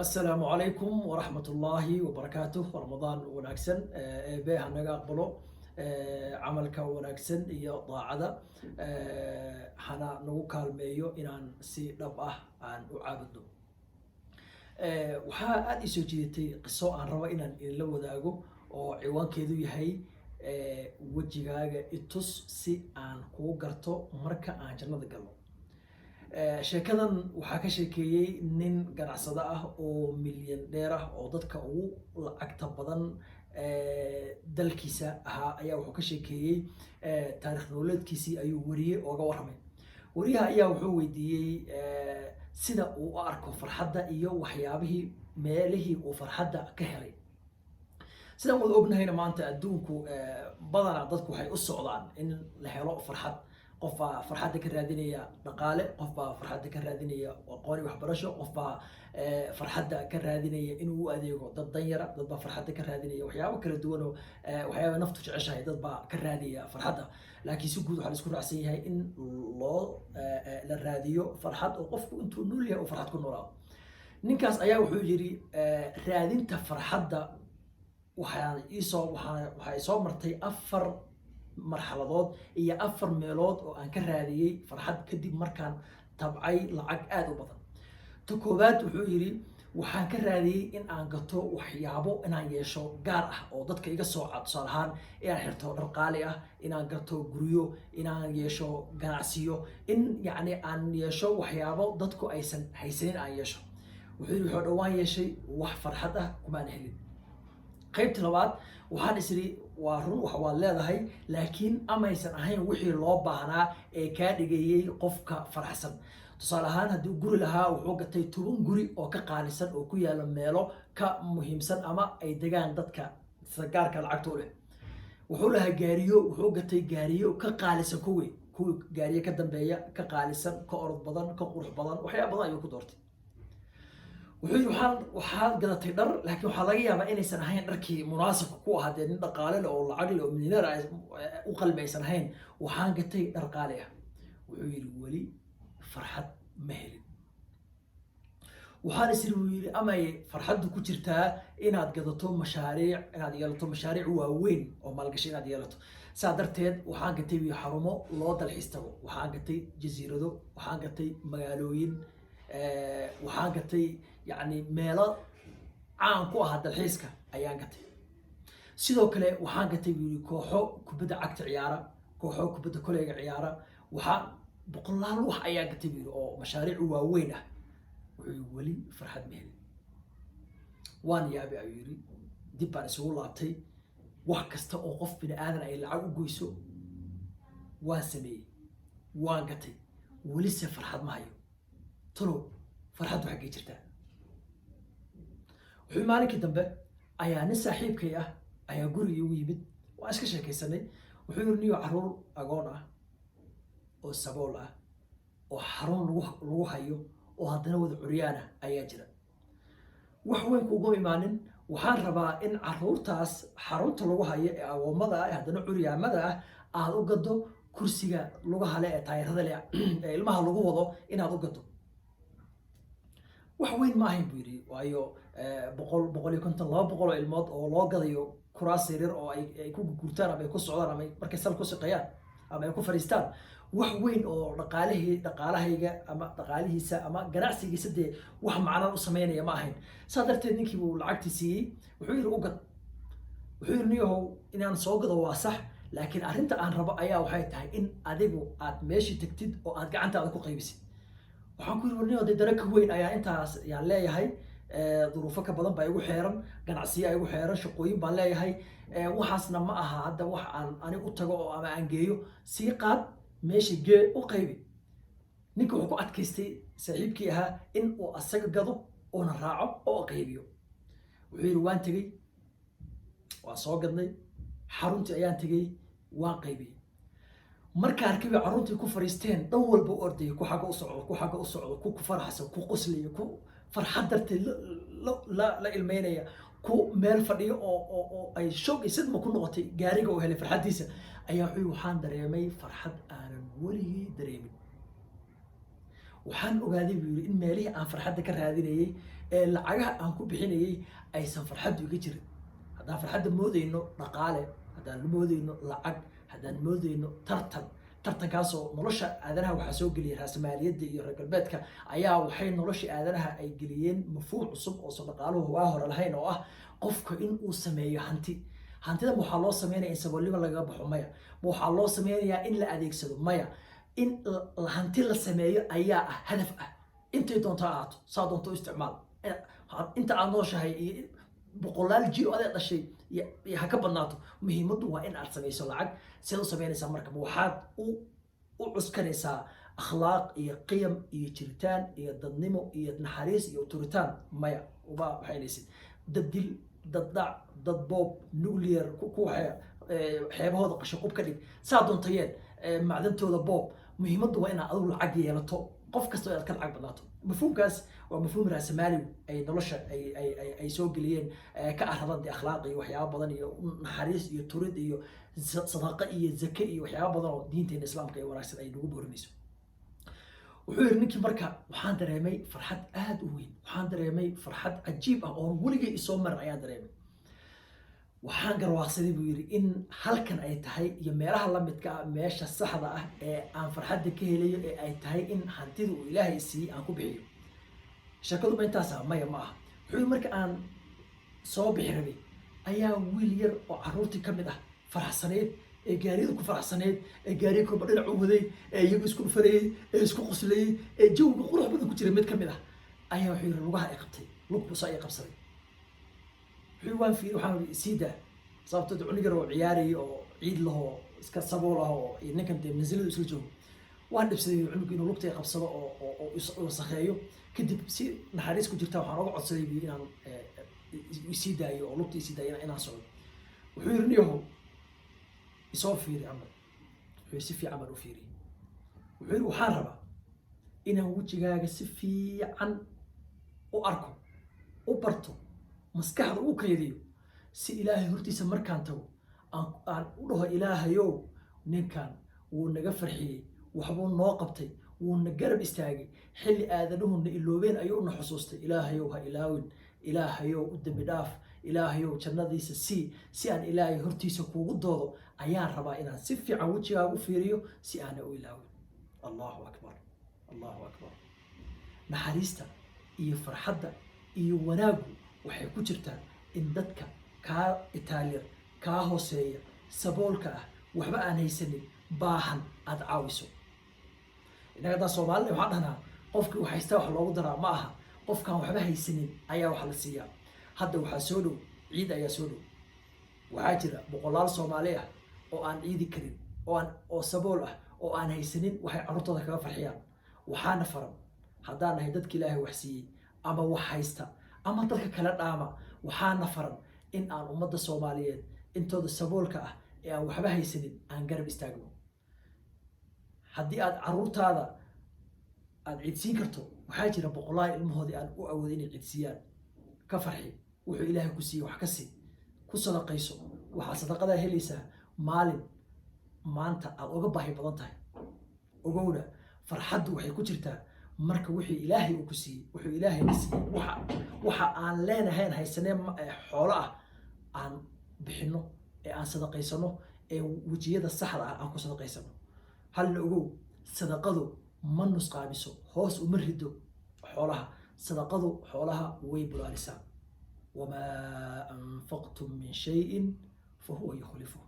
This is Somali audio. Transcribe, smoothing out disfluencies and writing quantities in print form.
Asalaamu calaykum waraxmatullaahi wabarakaatuh. Ramadaan wanaagsan. Eebe ha naga aqbalo camalka wanaagsan iyo daacada, hana nagu kaalmeeyo inaan si dhab ah aan u caabudno. Waxaa aada ii soo jiidatay qiso aan rabo inaan idinla wadaago oo ciwaankeedu yahay "Wejigaaga itus si aan kugu garto marka aan jannada galo". Sheekadan waxaa ka sheekeeyey nin ganacsado ah oo milyan dheer ah oo dadka ugu lacagta badan dalkiisa ahaa ayaa wuxuu ka sheekeeyey taarikh nololeedkiisii ayuu weriye ooga warramay. Weriyaha ayaa wuxuu weydiiyey sida uu u arko farxadda iyo waxyaabihii meelihii uu farxadda ka helay. Sidaan wada ognahayna, maanta adduunku badanaa dadku waxay u socdaan in la helo farxad. Qof baa farxadda ka raadinaya dhaqaale, qof baa farxadda ka raadinaya aqooni waxbarasho, qof baa farxadda ka raadinaya inuu u adeego dad danyara, dad baa farxadda ka raadinaya waxyaabo kala duwan oo waxyaaba naftu jeceshahay, dad baa ka raadinaya farxadda. Laakiin si guud waxaa la isku raacsan yahay in loo la raadiyo farxad oo qofku intuu nool yahay uu farxad ku noolaado. Ninkaas ayaa wuxuu yidhi, raadinta farxadda waxaa iisoo waxaa waxaa soo martay afar marxaladood iyo afar meelood oo aan ka raadiyey farxad kadib markaan tabcay lacag aada u badan. Ta koowaad, wuxuu yidhi, waxaan ka raadiyey in aan gato waxyaabo inaan yeesho gaar ah oo dadka iga sooca. Tusaale ahaan, inaan xirto dhar qaali ah, inaan gato guryo, inaan yeesho ganacsiyo, in yacni aan yeesho waxyaabo dadku aysan haysanin aan yeesho. Wuxuu yidhi, wuxuu dhowaan yeeshay, wax farxad ah kumaan helin. Qaybta labaad, waxaan isiri, waa run, wax waad leedahay, laakiin amaysan ahayn wixii loo baahnaa ee kaa dhigayey qofka faraxsan. Tusaale ahaan, haddii guri lahaa, wuxuu gatay 10 guri oo ka qaalisan oo ku yaala meelo ka muhiimsan ama ay degaan dadka sida gaarka lacagta u leh. Wuxuu lahaa gaariyo, wuxuu gatay gaariyo ka qaalisan kuwii gaariyo ka dambeeya, ka qaalisan, ka orod badan, ka qurux badan. Waxyaaba badan ayuu ku doortay. Wuxuu yidhi, waxaad gadatay dhar, laakiin waxaa laga yaabaa inaysan ahayn dharkii munaasabka ku ahaa dee nin dhaqaale leh oo lacag leh oo milyaneer ah u qalmi aysan ahayn. Waxaan gatay dhar qaali ah. Wuxuu yidhi, weli farxad ma helin. Waxaan isiri, buu yidhi, amay farxaddu ku jirtaa inaad gadato mashaariic, inaad yeelato mashaariic waaweyn oo maalgashi inaad yeelato. Saa darteed waxaan gatay, buu yidhi, xarumo loo dalxiis tago, waxaan gatay jasiirado, waxaan gatay magaalooyin, waxaan gatay yacni meelo caan ku ahaa dalxiiska ayaan gatay. Sidoo kale waxaan gatay, buu yidhi, kooxo kubadda cagta ciyaara, kooxo kubadda koleyga ciyaara. Waxaa boqolaal wax ayaan gatay, buu yidhi, oo mashaariic waaweyn ah. Wuxuu yidhi, weli farxad ma helin. Waan yaabay, ayuu yidhi. Dib baan isugu laabtay. Wax kasta oo qof bini aadan ay lacag u goyso waan sameeyey, waan gatay, welise farxad ma hayo. Talow farxaddu xaggay jirtaa? Wuxuu maalinkii dambe ayaa nin saaxiibkay ah ayaa gurigii ugu yimid. Waan iska sheekaysanay. Wuxuu yidhi, niyo, carruur agoon ah oo sabool ah oo xarun lagu hayo oo haddana wada curyaan ah ayaa jira. Wax weyn kuuguma imaanin. Waxaan rabaa in carruurtaas xarunta lagu hayo ee agoommada ah ee haddana curyaamada ah aad u gado kursiga lugaha leh ee taayirada leh ee ilmaha lagu wado inaad u gado. Wax weyn ma ahayn, buu yidhi, waayo 100, 150, 200 oo ilmood oo loo gadayo kuraas yaryar oo ay ku gurtaan ama ay ku socdaan ama ay markay sal ku shaqeeyaan ama ay ku fadhiistaan, wax weyn oo dhaqaalihii dhaqaalahayga ama dhaqaalihiisa ama ganacsigiisa dee wax macnaan u sameynaya ma ahayn. Saa darteed ninkii buu lacagtii siiyey. Wuxuu yidhi, u gad. Wuxuu yidhi, niyahow, inaan soo gado waa sax, laakiin arrinta aan rabo ayaa waxay tahay in adigu aad meeshii tagtid oo aad gacantaada ku qaybisid. Waxaan ku yidhi, war niyahow, dee dara ka weyn ayaa intaas ayaan leeyahay, duruufo ka badan baa igu xeeran, ganacsiya igu xeeran, shaqooyin baan leeyahay. Waxaasna ma aha hadda wax aan anig u tago oo ama aan geeyo. Sii qaad, meesha gee, u qaybi. Ninka wuxuu ku adkaystay, saaxiibkii ahaa, in uu asaga gado oona raaco oo qaybiyo. Wuxuu yidhi, waan tegey, waan soo gadnay, xaruntii ayaan tegey, waan qaybiyey. Marka arkay bay carruurtii ku fariisteen, dhan walba u ordayay, ku xagga u socdo, ku xagga u socdo, ku faraxsan, ku qoslaya, ku farxad darteed la ilmeynaya, ku meel fadhiyo oo ay shoog iyo sidma ku noqotay gaariga uu helay farxaddiisa ayaa wuxuu yidhi, waxaan dareemay farxad aanan weligii dareemin. Waxaan ogaaday, buu yidhi, in meelihii aan farxadda ka raadinayey ee lacagaha aan ku bixinayey aysan farxaddu iga jirin. Haddaan farxadda moodayno dhaqaale, haddaan moodayno lacag, haddaan moodayno tartan, tartankaasoo nolosha aadanaha waxaa soo geliyay raasamaaliyadda iyo reer galbeedka, ayaa waxay nolosha aadanaha ay geliyeen mafhuum cusub oosan dhaqaaluhu waa hore lahayn, oo ah qofka in uu sameeyo hanti. Hantida ma waxaa loo sameynaya in saboolnimo lagaga baxo? Maya. Ma waxaa loo sameynayaa in la adeegsado? Maya. In hanti la sameeyo ayaa ah hadaf ah. Intay doonto ha ahaato, saa doonto u isticmaal inta aad nooshahay iyo boqolaal jil oo adeed dhashay iyo ha ka badnaato. Muhiimaddu waa in aad samayso lacag. Sidaad u samaynaysaa marka, ma waxaad u cuskanaysaa akhlaaq iyo qiyam iyo jiritaan iyo dadnimo iyo naxariis iyo turitaan? Maya, uma waxaynaysid dad dil, dad dhac, dad boob, nuclear ku waxee, xeebahooda qashin qub ka dhig, saa doonta yeel, macdantooda boob. Muhiimaddu waa inaad adigu lacag yeelato, qof kasta inaad ka lacag badnaato. Mafhuumkaas waa mafhuum raasamaaligu ay nolosha ay soo geliyeen, ka aradan dee akhlaaq iyo waxyaabo badan iyo naxariis iyo turid iyo sadaaqo iyo zake iyo waxyaabo badan oo diinteena Islaamka ee wanaagsan ay nagu boorinayso. Wuxuu yidhi ninkii marka, waxaan dareemay farxad aad u weyn, waxaan dareemay farxad cajiib ah oon weligay isoo marin ayaan dareemay. Waxaan garwaaqsaday, buu yidhi, in halkan ay tahay iyo meelaha la midka ah meesha saxda ah ee aan farxadda ka helayo, ee ay tahay in hantida uu Ilaahay siiyey aan ku bixiyo. Sheekadu ma intaas ah? Maya, ma aha. Wuxuu yidhi, marka aan soo bixi rabay ayaa wiil yar oo carruurtii ka mid ah, faraxsaneyd ee gaariyada ku faraxsaneyd, ee gaariga kolba dhinac u waday, ee iyagu isku dhufanayey, ee isku qoslayey, ee jawiga qurux badan ku jiray mid ka mid ah ayaa, wuxuu yidhi, lugaha ay qabtay, lug buusa ay qabsaday. Wuxuu yidhi, waan fiiri, waxaan yidhi, sii daa, sababtoo de cunug yar oo ciyaarayay oo ciid lahoo iska sabool ah oo iyo ninkan dee mansiladu isla joogo. Waan dhibsaday cunugu inuu lugta ay qabsado oo wasakheeyo. Kadib si naxariis ku jirta waxaan oga codsaday, buu yidhi, inaan isii daayo oo lugta isii daayo inaan socdo. Wuxuu yidhi, niyahow, isoo fiiri camal. Wuxuu yidhi, si fiican baan u fiiriyey. Wuxuu yidhi, waxaan rabaa inaan wejigaaga si fiican u arko, u barto, maskaxda u kaydiyo, si Ilaahay hortiisa markaan tago aan u dhaho, 'Ilaahayow, ninkan wuu naga farxiyey, waxbuu noo qabtay, wuuna garab istaagay xilli aadanuhu na iloobeen ayuu na xusuustay. Ilaahayow, ha ilaawin. Ilaahayow, u dembi dhaaf. Ilaahayow, jannadiisa sii.' Si aan Ilaahay hortiisa kuugu doodo ayaan rabaa inaan si fiican wejigaaga u fiiriyo, si aana u ilaawin." Allahu akbar, Allahu akbar. Naxariista iyo farxadda iyo wanaaggu waxay ku jirtaa in dadka kaa itaalyar, kaa hooseeya, saboolka ah, waxba aan haysanin, baahan aada caawiso. Innaga haddaan Soomaalina waxaan dhahnaa, qofkii wax haystaa wax loogu daraa. Ma aha, qofkaan waxba haysanin ayaa wax la siiyaa. Hadda waxaa soo dhow ciid ayaa soo dhow. Waxaa jira boqolaal Soomaali ah oo aan ciidi karin, oo sabool ah, oo aan haysanin waxay carruurtooda kaga farxiyaan. Waxaana faran, haddaan nahay dadka Ilaahay wax siiyey ama wax haysta ama dadka kala dhaama, waxaana faran in aan ummadda Soomaaliyeed intooda saboolka ah ee aan waxba haysanin aan garab istaagno. Haddii aad carruurtaada aada ciidsiin karto, waxaa jira boqolaal ilmahoodii aan u awood inay ciidsiiyaan. Ka farxi wuxuu Ilaahay ku siiyey, wax ka sii, ku sadaqayso. Waxaad sadaqadaa helaysaa maalin maanta aad uga baahi badan tahay. Ogowna, farxaddu waxay ku jirtaa marka wixii Ilaahay uu ku siiyey, wuxuu Ilaahay na siiyey, waxa aan leenahayn, haysanee xoolo ah, aan bixino ee aan sadaqaysano, ee wejiyada saxda ah aan ku sadaqaysano. Halna ogow, sadaqadu ma nusqaamiso, hoos uma rido xoolaha. Sadaqadu xoolaha way bulaalisaa. Wamaa anfaqtum min shayin fahuwa yukhlifuh.